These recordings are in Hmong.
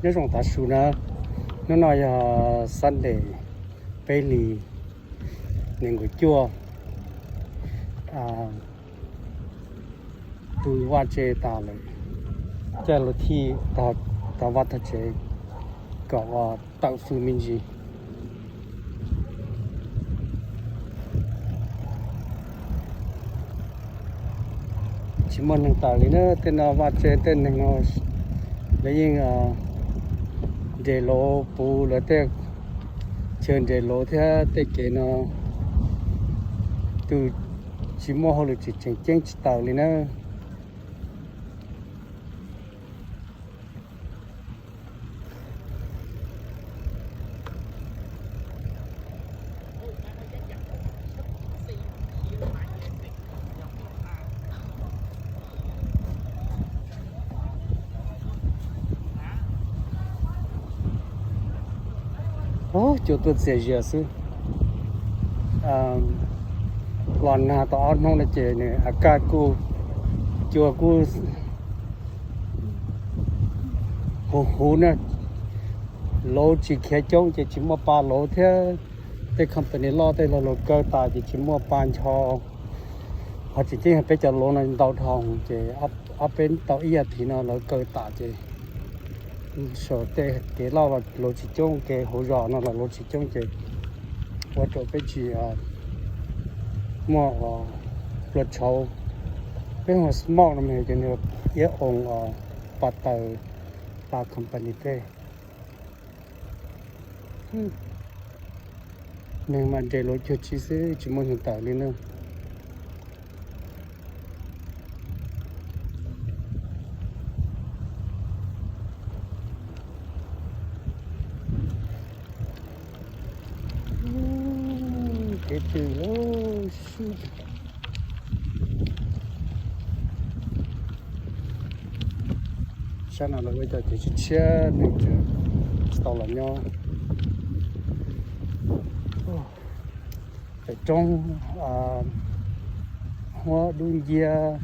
Nyob zoo tav su na, hnub no yog Sunday peb hlis nees nkaum cuaj, pw vaj tse tas lawm, caij luv thij tog vaj tog tsev kom ua tawm fws me ntsis. Tsis muaj neeg tawm li na, tej no vaj tse tej neeg no lawv yeej nres lov puv lawv tej chaw nres lov thiab tej kev no, tus tsis muaj hauj lwm tseem tseem ceeb tsis tawm li na. Cua tuaj txias zias xwb. Los nag tau ob hnub no ces nws a kaj kuj, cua kuj huv huv na. Lauv tsis khiav coob ces tsis muaj pa lauv thiab. Tej company loj tej los lauv kaw tas ces tsis muaj pa ncho. Ho tseem ceeb yog peb cov lauv no ntau dhau ces ob peb tau ib yam thiv no lawv kaw tas ces saum tej kev loj los lauv tsis coob, kev hauv zos no los lauv tsis coob ces ua rau peb tsis muaj pluas tshauv. Peb hu smoke no mas ces nws iab oo pas taws pa company tej. Neeg mas nres lov cuag tsi xwb tsis muaj neeg tawm li na. Kev twg lub sib. Sab no lawv ua cov kev tshiab tshiab neeg tsis tau los nyob. Pem roob Huab Dub Nciab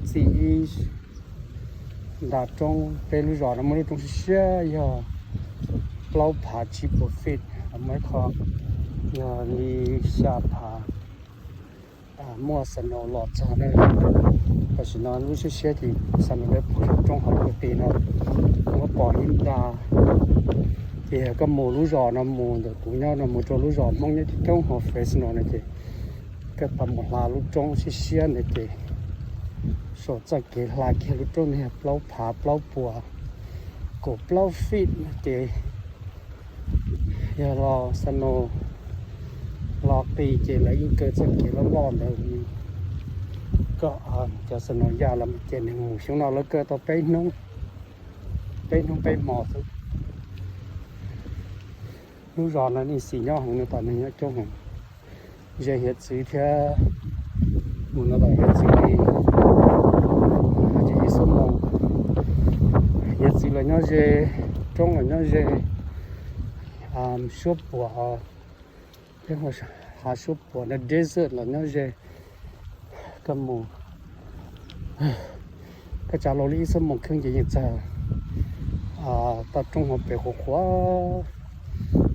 txij ib nta roob, peb lub zos no muaj lub roob siab siab yog plaub phav tsib puas feet, muaj ib qho yog li xya phav. Muaj snow los txog na. Tam sim no lub siab siab ces snow lawv puag roob hauv puag tim no, muab pom ib nta. Ces yog koj mus lub zos no mus ntawm kuv nyob no mus rau lub zos Hmoob nyob coob coob hauv Fresno no ces koj tau mus hla lub roob siab siab ntawd ces saum txoj kev hla kiag lub roob ntawd yog plaub phav plaub puas kaum plaub feet no ces yog los snow los qis ces lawv yeej kaw txoj kev loj loj ntawd. Koj cov snow ya los ces neeg mus xyoo no lawv kaw tau peb hnub, peb hnub peb hmo xwb. Lub zos no neeg xis nyob heev no, tom neeg nyob coob heev. Ze hiav txwv thiab mus no tom hiav txwv li ib xuab moos. Hiav txwv los nyob ze, roob los nyob ze, suab puam, peb hu hav suab puam no, desert los nyob ze. Koj mus, koj tsav laus li ib xuab moos kheej ces yeej txog toj roob hauv pes qhuav qhuav,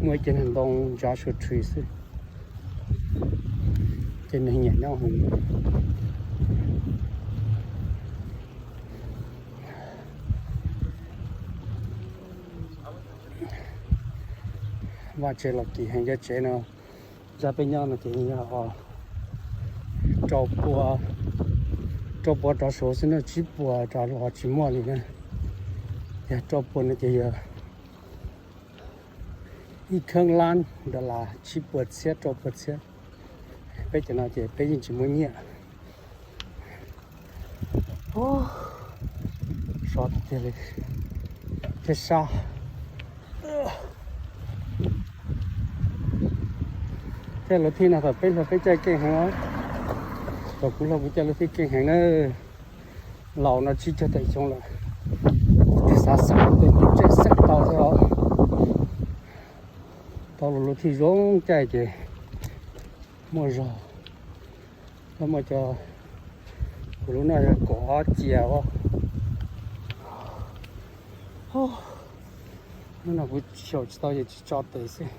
muaj ib ce ntoo Joshua Tree xwb, ces neeg nyiam nyob heev. Vaj tsev los kim heev, cov tsev no zaj peb nyob no ces yog rau pua, rau pua rov saud xwb na, tsib puas rov los tsis muaj li na. Yog rau pua no ces yog ib kheeb lab dollar, tsib puas txhiab rau puas txhiab. Peb cov no ces peb yeej tsis muaj nyiaj. Sov tiag li, thiab sab. Caij luv thij no thaum peb hluas peb caij keej heev, thaum kuv hluas kuv caij luv thij keej heev na. Laus no tsib caug tawm xyoo lawm, xav xav tej tus tseem xeem tau thiab os. Tau luv thij zoo caij ces muaj zog. Koj muaj cov, kuv lub no yog kaum ob cia os. Hnub no kuv xyaum tsis tau ces tsis tso tes xwb.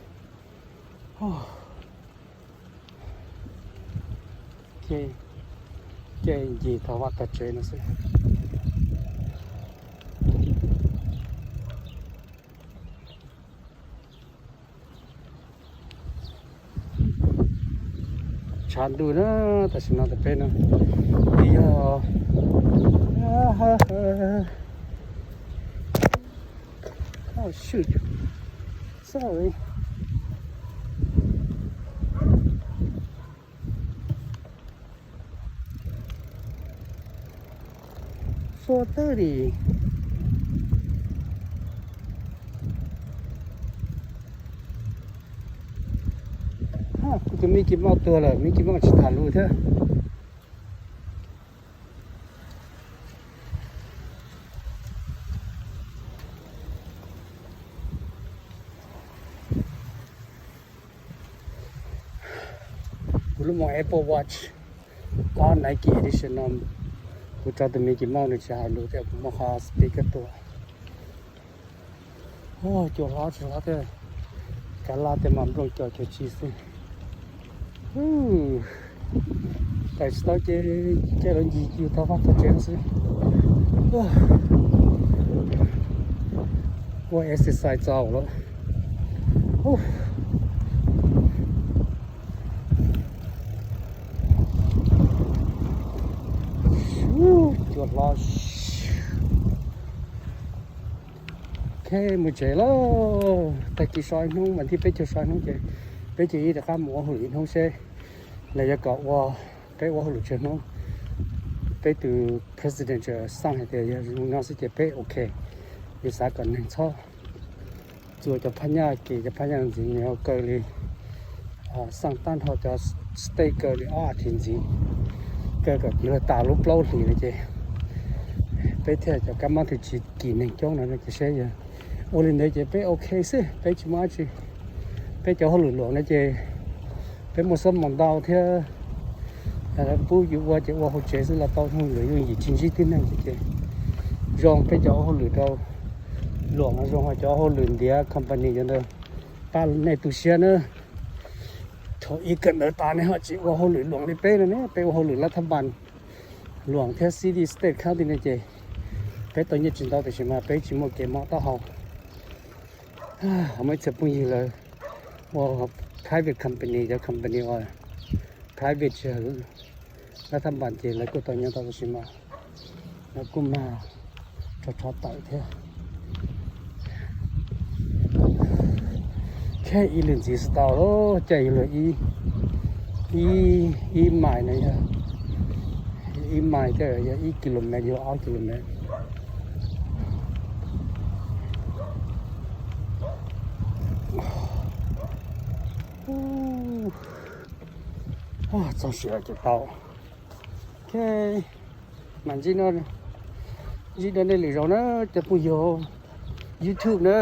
Ces ncig tog vaj tog tsev no xwb. Tshav ntuj na, tam sim no ntawm peb no yog, oh shoot, sorry. Four thirty. Kuv tus Mickey Mouse tuag lawm, Mickey Mouse tsis tham lus thiab. Kuv lub mos Apple Watch, ob Nike Edition no, kuv tso tus Mickey Mouse nws tsis hais lus thiab kuv muab qhov speaker tua. Cua hlob tsis hlob thiab, kav laj tej mas nplooj co cuag tsi xwb. Tais tsis tau ces caij los ncig yus tog vaj tog tsev no xwb. Ua exercise txaus lawm. Cua hlob. Ok, mus tsev lauj. Tag kis so ib hnub mas thiab peb caug so ib hnub ces peb caug ib rov qab mus ua hauj lwm ib hnub seb lawv yuav kom ua, peb ua hauj lwm tsawg hnub. Peb tus president xaj hais tias yog zoo no xwb ces peb ok, yus xav kom neeg txhob txuas cov phab nyaj, ces cov phab nyaj ntxiv nws kaw li, xaj tab nrho cov state kaw li ob as thiv ntxiv, kaw kom luag tas lub plaub hlis no ces peb thiaj cov kab mob twg tsis kis neeg coob no no ces seb yog ua li ntawd ces peb ok xwb, peb tsis muaj dab tsi. Peb cov hauj lwm luam no ces peb muaj xab mos ntau thiab, pub yus ua ces ua hauv tsev xwb los tau, hauj lwm yooj yim tsis ntsib tib neeg ces zoo peb cov ua hauj lwm rau luam no zoo, ho cov hauj lwm ntiav company cov ntawd pab nej tu siab na. Thaum ib kawm ntawv tas nej ho tsis ua hauj lwm luam li peb no ne, peb ua hauj lwm lab thab npas luam thiab city, state, county no ces peb tau nyiaj tsis ntau tiam sis mas peb tsis muaj kev mob taub hau. Muaj ib txhia phooj ywg lawv ua private company, cov company uas private tsis hawm lab thab npas ces lawv kuj tau nyiaj ntau tiam sis mas lawv kuj mag rog rho tawm thiab. Kheb ib lwm ntxiv tsis tau lawm, caij yuav luag ib, ib mais no yog ib mais thiab yog ib kilomev, yog ob kilomev. Txog siav ces tau. Ok, mam ntsib, ntsib dua nej lwm zaus na cov phooj ywg YouTube na.